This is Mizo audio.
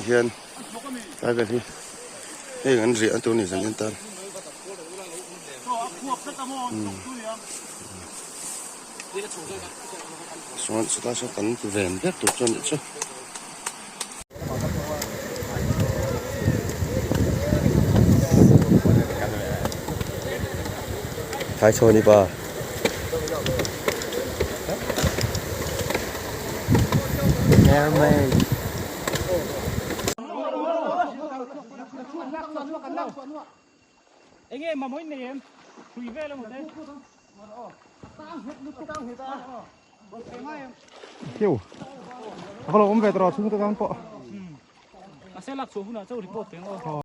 Tihian tlai vel hi heng an riah an tur a ni zan en tan. Chuan chutah sawn kan ven ber tur chu a nih chu. Thaichhawni pa.